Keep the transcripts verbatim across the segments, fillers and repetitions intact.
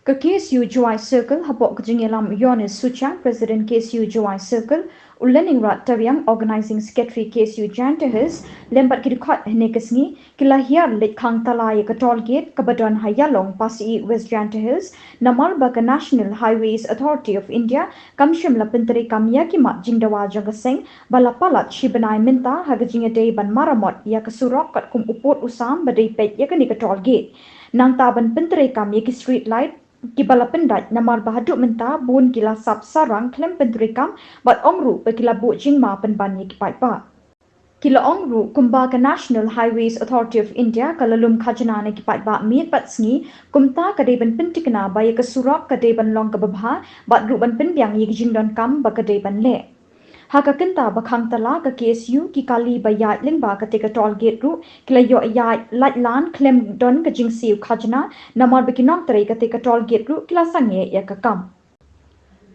Ka K S U Jowai Circle, hapoh ka jingïalam u Yonis Suchang, President K S U Jowai Circle, u Leningrad Tariang, Organizing Secretary K S U Jaintia Hills, lem bad ki dkhot hynne ka sngi, ki la hiar leit khang tala ïa ka toll gate kaba don ha Ïalong, Pasyih, West Jaintia Hills, namar ba ka National Highways Authority of India kam shym la pyntreikam ïa ki mat jingdawa jong ka seng ba la palat shi bnai mynta ha ka jingïadei ban maramot ïa ka surok katkum u pud u sam ba dei peit ïa kane ka toll gate. Nangta ban pyntreikam ïa ki street light kiba la pyndait namar ba haduh mynta bun ki la sap sarang khlem pyntreikam bad ong ruh ba ki la buh jingma pynban ïa ki paidbah. Ki la ong ruh kumba ka National Highways Authority of India ka la lum khajna na ki paidbah miet bad sngi, kumta ka dei ban pynthikna ba ïa ka surok ka dei ban long kaba bha bad ruh ban pynbiang ïa ki jingdonkam ba ka dei ban leh. Ha ka kynta ba khang tala ka K S U ki kali ba ïaid lyngba kata ka toll gate ruh ki la ïoh ïaid lait lan khlem don ka jingsiew khajna namar ba ki nongtrei kata ka toll gate ruh ki la sangeh ïa ka kam.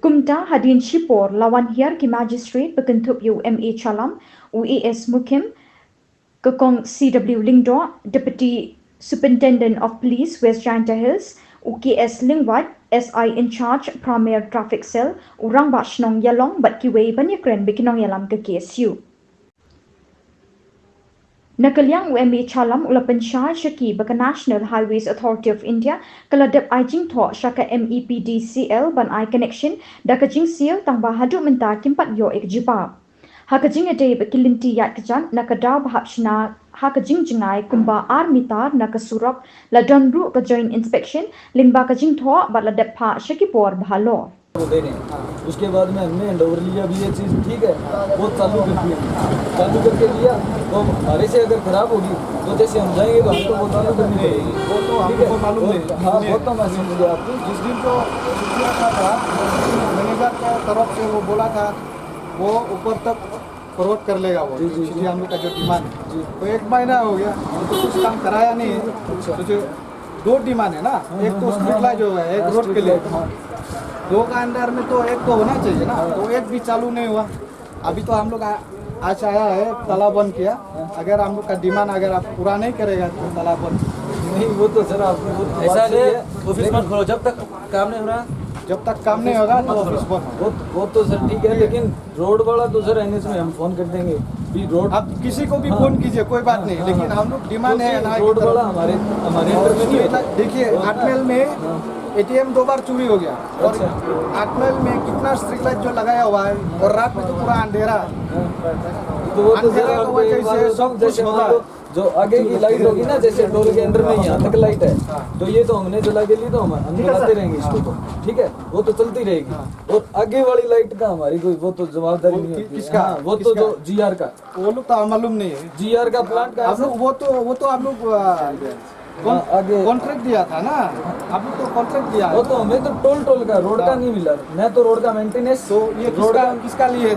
Kumta hadien shipor la wan hiar ki magistrate ba kynthup ïa u M A Chalam, u A S Mukim, ka kong C W Lyngdoh, Deputy Superintendent of Police West Jaintia Hills, u K S Lyngwait, S I in charge Pramer Traffic Cell, u Rangbah Shnong Ïalong bad kiwei ban ïakren bad ki nongïalam ka K S U. Na ka liang u M A Chalam u la pynshai sha ki ba ka National Highways Authority of India ka la dep ai jingthoh sha ka M E P D C L ban ai connection da ka jingsiew tang ba haduh mynta kim pat ïoh ïa ka jubab. Ha ka jingïadei bad ki lynti ïaid kjat na ka daw ba hap shna ha ka jingjngai kumba ar mitar na ka surok la don ruh ka joint inspection lyngba ka jingthoh bad la dep phah sha ki por ba halor. वो दे रहे हैं। उसके बाद में हमने हैंडओवर लिया भी ये चीज़, ठीक है, वो चालू कर दिया, चालू करके लिया तो हमारे से अगर खराब होगी तो जैसे हम जाएंगे तो हमको वो चालू करनी पड़ेगी। वो तो ठीक है, हमको मालूम और नहीं। हाँ, वो तो मैं समझ गया आपकी। जिस दिन को छुट्टी रखा था, मैनेजर के तरफ से वो बोला था वो ऊपर तक फॉरवर्ड कर लेगा वो जी, जी, चिट्ठी, जी। हम लोग का जो डिमांड है। जी। तो एक महीना हो गया, हम तो कुछ काम कराया नहीं है। अच्छा। तो जो दो डिमांड है ना, हाँ, एक हाँ, तो हाँ, स्ट्रीट हाँ। लाइट जो है, एक हाँ, रोड के स्ट्रीट लिए, लाइट, हाँ। दो का अंडर में तो एक तो होना चाहिए ना, तो एक भी चालू नहीं हुआ। अभी तो हम लोग आ- आज आया है, ताला बंद किया। अगर हम लोग का डिमांड अगर आप पूरा नहीं करेगा तो ताला बंद। नहीं, वो तो सर आपने वो तो ऐसा बात सही है, है। ऑफिस मत खोलो जब तक काम नहीं हो रहा। जब तक काम नहीं होगा तो ऑफिस बंद होगा। वो वो तो सर ठीक है, लेकिन रोड वाला तो सर एनएच में हम फोन कर देंगे। भी रोड आप किसी को भी हाँ। फोन कीजिए, कोई बात नहीं, हाँ, लेकिन हाँ। हम लोग डिमांड है क्योंकि ना रोड वाला हमारे हमारे अंडर में नहीं होता। देखिए, आठ माइल में एटीएम दो बार चोरी हो गया और अच्छा। आठ माइल में कितना स्ट्रीट लाइट जो लगाया हुआ है और रात में तो पूरा अंधेरा है। तो वो तो सर अंधेरा आपको की वजह एक बात से बताऊं, सब कुछ जैसे मान होता लो है। जो आगे की लाइट होगी ना, जैसे टोल के अंदर में यहाँ तक लाइट है, तो ये तो हमने जला के ली, तो हम हम जलाते रहेंगे इसको तो, ठीक है, वो तो चलती रहेगी। और आगे वाली लाइट का हमारी कोई वो तो जवाबदारी वो नहीं कि- होती। किसका? हाँ, वो तो किसका? जो जीआर का वो लोग तो मालूम नहीं है। जीआर का प्लांट का है आप सर? लोग वो तो वो तो आप लोग आ, हाँ, आगे कॉन्ट्रैक्ट दिया था ना, आप लोग तो कॉन्ट्रैक्ट दिया वो है। तो हमें तो टोल टोल का, रोड का हाँ। नहीं मिला। मैं तो रोड का मेंटेनेंस, तो ये रोड किसका का किसका लिए?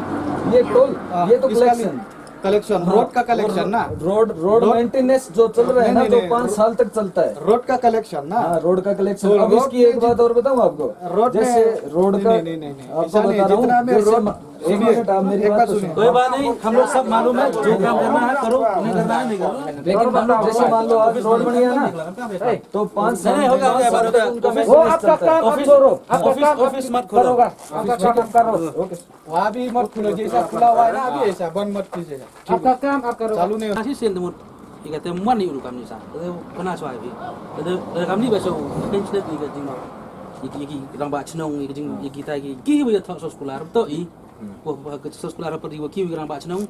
ये टोल, हाँ, ये तो किसका लिए? कलेक्शन। कलेक्शन, हाँ, रोड का कलेक्शन ना। रोड रोड रोड- मेंटेनेंस जो चल रहा है नहीं, ना, नहीं, जो नहीं, पाँच रोड- साल तक चलता है। रोड का कलेक्शन ना। हाँ, रोड का कलेक्शन। तो अब रोड इसकी की एक जित- बात और बताऊं आपको। रोड जैसे में- रोड नहीं, का नहीं, नहीं, नहीं, नहीं, आपको ऐसा नहीं, बता रहा हूँ, जितना में जैसे रोड- म- एक मिनट, आप मेरी एक बात बात तो सुनिए। सुनो। कोई बात नहीं, हम लोग सब मालूम है, जो काम करना है करो, नहीं करना है नहीं करो। लेकिन मान लो, जैसे मान लो आज रोड बन गया ना, तो पाँच साल नहीं, नहीं, होगा, होगा, होगा। उनका ऑफिस- मेंटेनेंस चलता है। ऑफिस ऑफिस मत खोलो। ऑफिस ऑफिस मत खोलो। वहाँ भी मत खुलो, जैसा खुला हुआ है ना अभी, ऐसा बंद मत कीजिएगा। आपका काम आप करो। चालू नहीं होता। Nasi sen temut. Ika te muan ni ulu kam ni sa. Te kana swa bi. Te te kam ni ba so. Ken chlet ni ka jing. Iki iki rang ba chnong iki jing iki ta iki. Ki ba ya thok sos kular to i. Ko ba ke sos kular pa di ki rang ba chnong.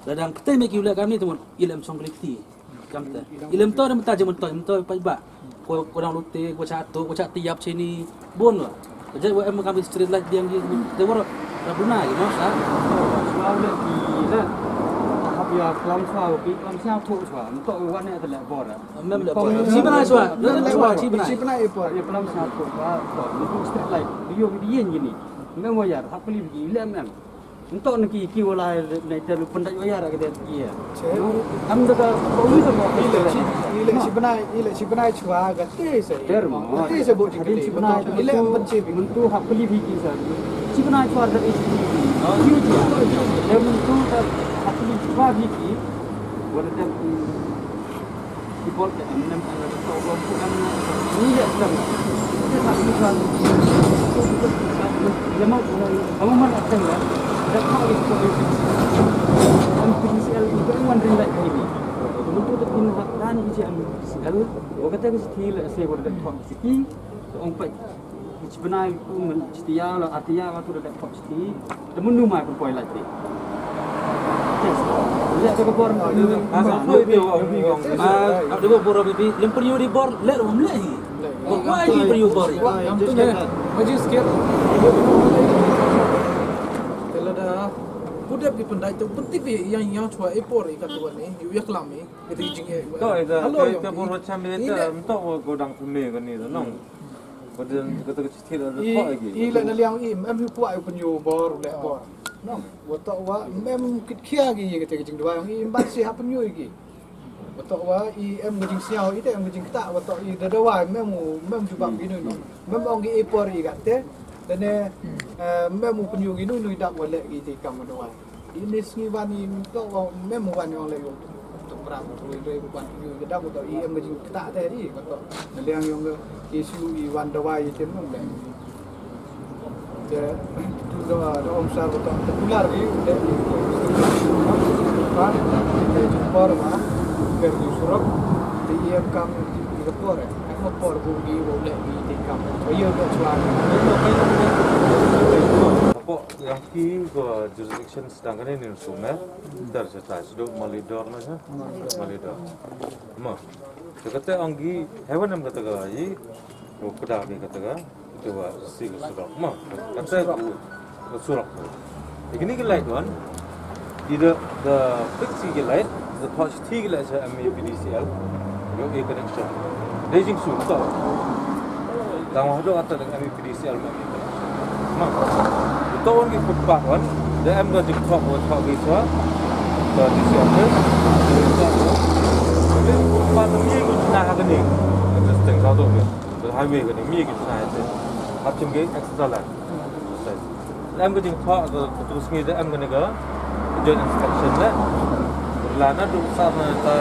Dadang te me ki ula kam ni temut. Ilem song klik ti. Kam te. Ilem to dem ta jemut to, to pa ba. Ko ko dang lute, ko cha to, ko cha ti yap chini. Bun wa. Ka jait wa em kam street light biang ji. Te wa ra buna ji no sa. Wa le ki le. Hap ya klam swa ki klam sia tho swa. Nto wa ne te le bor. Mem le bor. Si bana swa. Le swa si bana. Si bana e por. Ye klam sia tho swa. Ni street light. Dio ki yen ji ni. Mem wa ya hap li ki le mem. Nto na ki ki wala ne te lu pendai wa ya ra ke de ki ya. Am da ka ko ni to mo. Ile si bana ile si bana chwa ga te se. Ter mo. Te se bo ji ke. Si bana ile am penchi bi. Mun tu hap li bi ki sa. Si bana chwa da is. Yu ji. Ter mun tu da hap li chwa bi ki. Wala tem. Report ka em nem ka to ko ko em ni ya tam. Ni ha ni kan. Ya ma ko ma ma na kan ya. Da ka ni ko. Am P D C L ko wan rin da ka ni. Ko to to kin ha kan ji am P D C L. Ko ka ta ko ti la se ko da to ki. To ong pa. Ki bnai kum shitïa la artïa la tu da pop shitïa. Te mun nu mai pun poi la ti. Yes. Ya te ka bor. Ah, so ite wa ong. Ah, ada bor bor bi lem priyu di bor le rum le hi. Bor kwa hi priyu bor. Wa yang tu ne. Majlis kir. Te lada pudep ki pyndait tu penting bi yang yang chwa e por i ka tu ni. Yu ya klam ni. Ite jing e. To ite to ite bor cham ite. Em to wa godang tu me ka ni no. Ko den ka ta ka chithi la da I, pha gi. I la na liang i em hi kwah i pynïu bor le bor. No, wa to wa em kit khia gi ka te ka jingduwai i em ban si ha pynïu gi. Wa to wa i em ka jingsngew i te em ka jingktah wa to i da duwai em u em jubab gi nu nu. Em ong gi i por i ga te. Da ne em u pynïu gi nu nu i dap wa le gi te kam duwai. Ini sngi wan i to wa mem wan yong le yong. To pram to i dei wan yong i da ko to i em ka jingktah te i ko to. Na liang yong ka issue i wan dawai i tem nong le. Te tu da da om sar ko to popular i le. Pan te jumpa ma ker di surok te i em kam di di ko por. Ko por ko di ko le di di kam. Ko i em ka chuan. Ko yang ki ko jurisdiction Sedangkan ini sum eh. Dar sa tai sudu Malidor na sa. Malidor. Ma. Kata ong gi hewan em kata ga i. Ro keda gi kata ga. Itu wa si ga surok. Ma. Kata ga surok. Ikini gi light wan. Ida the fix gi light, the touch ti gi light sa M A P D C L. Yo e connection. Dei jingsu to. Tang wa do ata dang M A P D C L ma. Ma. To wan ki footpath wan. Da em ka jingthok wa thok ki sa. Ka D C office. Footpath mi ko na ha ka ni. Interesting ka to ni. The highway ka ni mi ko na ha te. Hap chim ki extra la. Em ka jingthok ka tu sngi da em ka ni ka joint inspection la. La na du sa na ta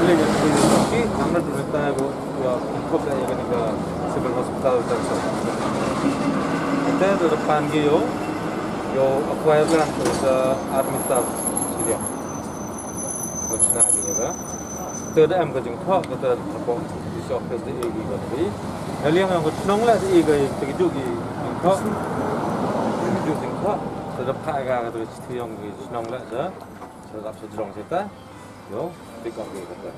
le ki, na du ta ko. Yo, kop da ya ka ni ka civil hospital da so. Ite da pan gi yo, yo acquire land to the army staff. Sidi. Ko chna gi da. Te da em ka jingthok ka te ko di so ka de gi ka ni. Haliang ko chnong la de gi te gi ju gi jingthok. Ju jingthok. Te da pha ga ka te chi yong gi chnong la da. Sa dap sa jrong sa ta. Yo, pick up gi kata.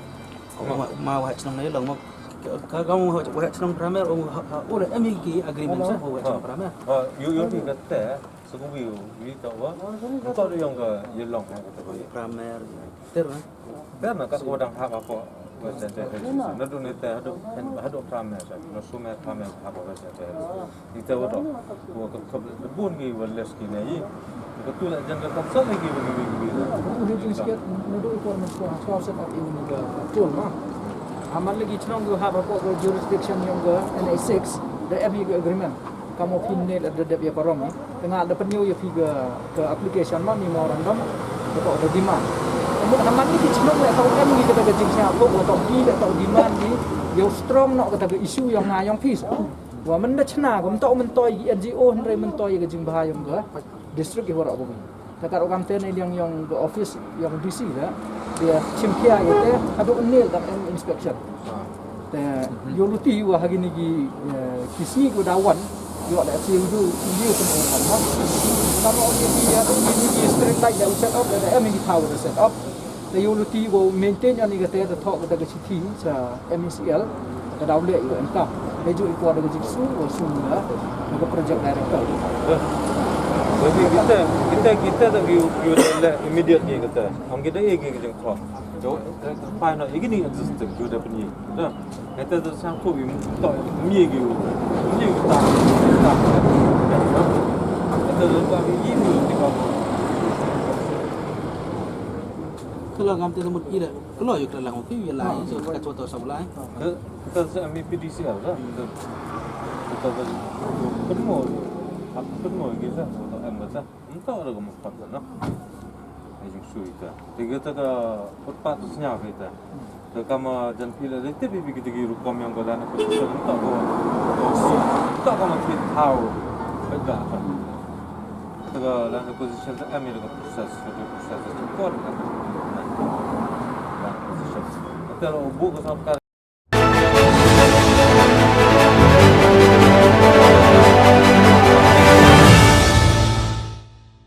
Ma, ma wahid chnong na long ma. Ka, ka, ka wahid chnong primer, oh, ha, ha, oh, em ki agreement sa, wahid chnong primer. Ha, yo, yo, ki kata, so ko wi, wi ta wa. Ko ri yong ka, ye long ha kata ko. Primer. Ter na. Ter na ka ko dang ha ka ko. West Jaintia Hills. Na du ni te hadu, hadu primer sa. Na sumer primer ha ko West Jaintia Hills. Ita wa dok, wa ka kop da bun ki wa les ki ne yi. Ka tu la jan ka kop sa ne ki wa ki wa ki wa. Ni jing sket, ni do i por na swa, swa set up in ni ka tol ma. Aman lagi chnong ki wa hap ko ka jurisdiction yong ka N A six, da em yi ka agreement. Ka mo phin ne la da dep ya ka rong ni. Tengah da pynyo ya phi ka, ka application ma memorandum. Ka to da demand. Amun aman ni ki chnong la to em ni ka da ka jing sha ko, wa to ki la to demand ni. Yo strong no ka da ka issue yong nga yong phi. Wa mynta chna ko mynta mynta ki N G O hynrei mynta ka jingbha yong ka district ki warok bumi. Ka kat u kam te ne liang yong ka office yong D C da. Dia chim kia ite hadu nil da inspection. Te yo luti wa hagi ni ki, eh, ki sngi ko da wan. Yo da si udu udu ko mo kan ma. Tamo ki ki ya ki ni ki street light da u set up da em ki tower set up. Te yo luti ko maintain ani ka te da thok da ka Ti sa M E C L ka daw leh ïa ka income. Hei ju i kwah da ka jingsu wa su na ka project director. Jadi kita kita kita tak yu yu leh immediate ni kata. Ang kita ïa ka jingkong. Jo, fine no, ini existing ju da peni. Dah. Kita tu sang tu yu tak ni yu ni ta ta. Kita tu tak ni yu ni. Kalau ngam tu mut ira. Kloi ïa ka lang ki ïa lai so ka chwa to sa lai. Ka ka sa M E P D C L ka. Ka ka pynmo. Ap pynmo ki sa to em ka sa. Ym to da ka mo pat na. Ai jing sui ta. Ti ka ta ka footpath snya ka ta. Te kama jan phi la dei te phi ki dei ki rukom ïong ka land acquisition ta ko. Ta ko ma phi thaw. Peit ba ka. Te ka land acquisition te em ïa ka process, ka process ka chukor ka. Land acquisition. Te ro bu ka sap ka